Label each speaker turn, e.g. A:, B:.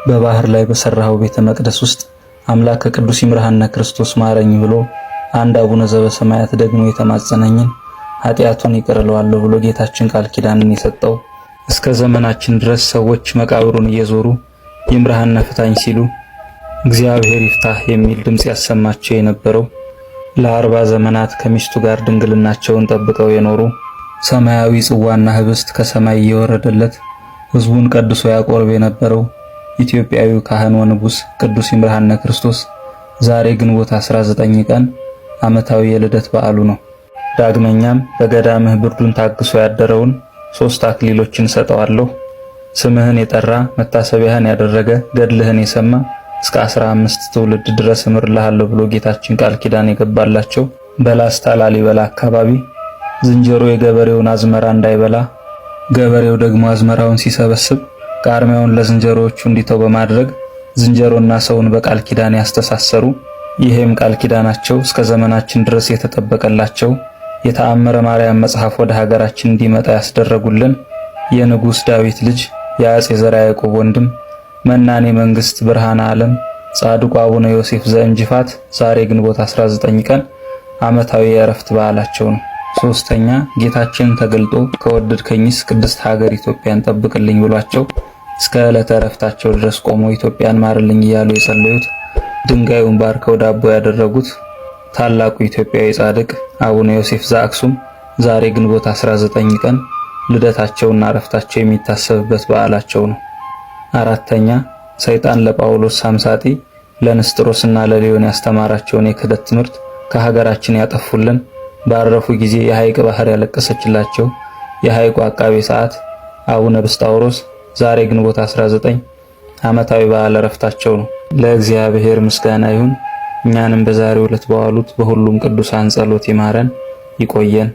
A: በባህር ላይ በሰራኸው ቤተ መቅደስ ውስጥ አምላከ ቅዱስ ይምርሃነ ክርስቶስ ማረኝ ብሎ አንድ አቡነ ዘበሰማያት ደግሞ የተማጸነኝን ኃጢአቱን ይቅር እለዋለሁ ብሎ ጌታችን ቃል ኪዳንን የሰጠው እስከ ዘመናችን ድረስ ሰዎች መቃብሩን እየዞሩ ይምርሃነ ፍታኝ ሲሉ እግዚአብሔር ይፍታህ የሚል ድምጽ ያሰማቸው የነበረው ለ40 ዘመናት ከሚስቱ ጋር ድንግልናቸውን ጠብቀው የኖሩ፣ ሰማያዊ ጽዋና ህብስት ከሰማይ እየወረደለት ሕዝቡን ቀድሶ ያቆርብ የነበረው ኢትዮጵያዊው ካህን ወንጉስ ቅዱስ ይምርሃነ ክርስቶስ ዛሬ ግንቦት 19 ቀን ዓመታዊ የልደት በዓሉ ነው። ዳግመኛም በገዳምህ ብርዱን ታግሶ ያደረውን ሶስት አክሊሎችን ሰጠዋለሁ። ስምህን የጠራ፣ መታሰቢያህን ያደረገ፣ ገድልህን የሰማ እስከ 15 ትውልድ ድረስ እምርልሃለሁ ብሎ ጌታችን ቃል ኪዳን የገባላቸው፣ በላስታ ላሊበላ አካባቢ ዝንጀሮ የገበሬውን አዝመራ እንዳይበላ፣ ገበሬው ደግሞ አዝመራውን ሲሰበስብ ቃርሚያውን ለዝንጀሮዎቹ እንዲተው በማድረግ ዝንጀሮና ሰውን በቃል ኪዳን ያስተሳሰሩ፣ ይሄም ቃል ኪዳናቸው እስከ ዘመናችን ድረስ የተጠበቀላቸው፣ የተአምረ ማርያም መጽሐፍ ወደ ሀገራችን እንዲመጣ ያስደረጉልን፣ የንጉሥ ዳዊት ልጅ የአጼ ዘርዓ ያዕቆብ ወንድም መናኔ መንግስት ብርሃነ ዓለም ጻድቁ አቡነ ዮሴፍ ዘእንጅፋት ዛሬ ግንቦት 19 ቀን ዓመታዊ የእረፍት በዓላቸው ነው። ሶስተኛ፣ ጌታችን ተገልጦ ከወደድከኝስ ቅድስት ሀገር ኢትዮጵያን ጠብቅልኝ ብሏቸው እስከ ዕለተ እረፍታቸው ድረስ ቆመው ኢትዮጵያን ማርልኝ እያሉ የጸለዩት፣ ድንጋዩን ባርከው ዳቦ ያደረጉት ታላቁ ኢትዮጵያዊ ጻድቅ አቡነ ዮሴፍ ዘአክሱም ዛሬ ግንቦት 19 ቀን ልደታቸውና እረፍታቸው የሚታሰብበት በዓላቸው ነው። አራተኛ፣ ሰይጣን ለጳውሎስ ሳምሳጢ፣ ለንስጥሮስና ለሊዮን ያስተማራቸውን የክህደት ትምህርት ከሀገራችን ያጠፉልን፣ ባረፉ ጊዜ የሐይቅ ባህር ያለቀሰችላቸው የሐይቁ አቃቤ ሰዓት አቡነ ብስጣውሮስ ዛሬ ግንቦት 19 ዓመታዊ በዓለ ዕረፍታቸው ነው። ለእግዚአብሔር ምስጋና ይሁን። እኛንም በዛሬው ዕለት በዋሉት በሁሉም ቅዱሳን ጸሎት ይማረን፣ ይቆየን።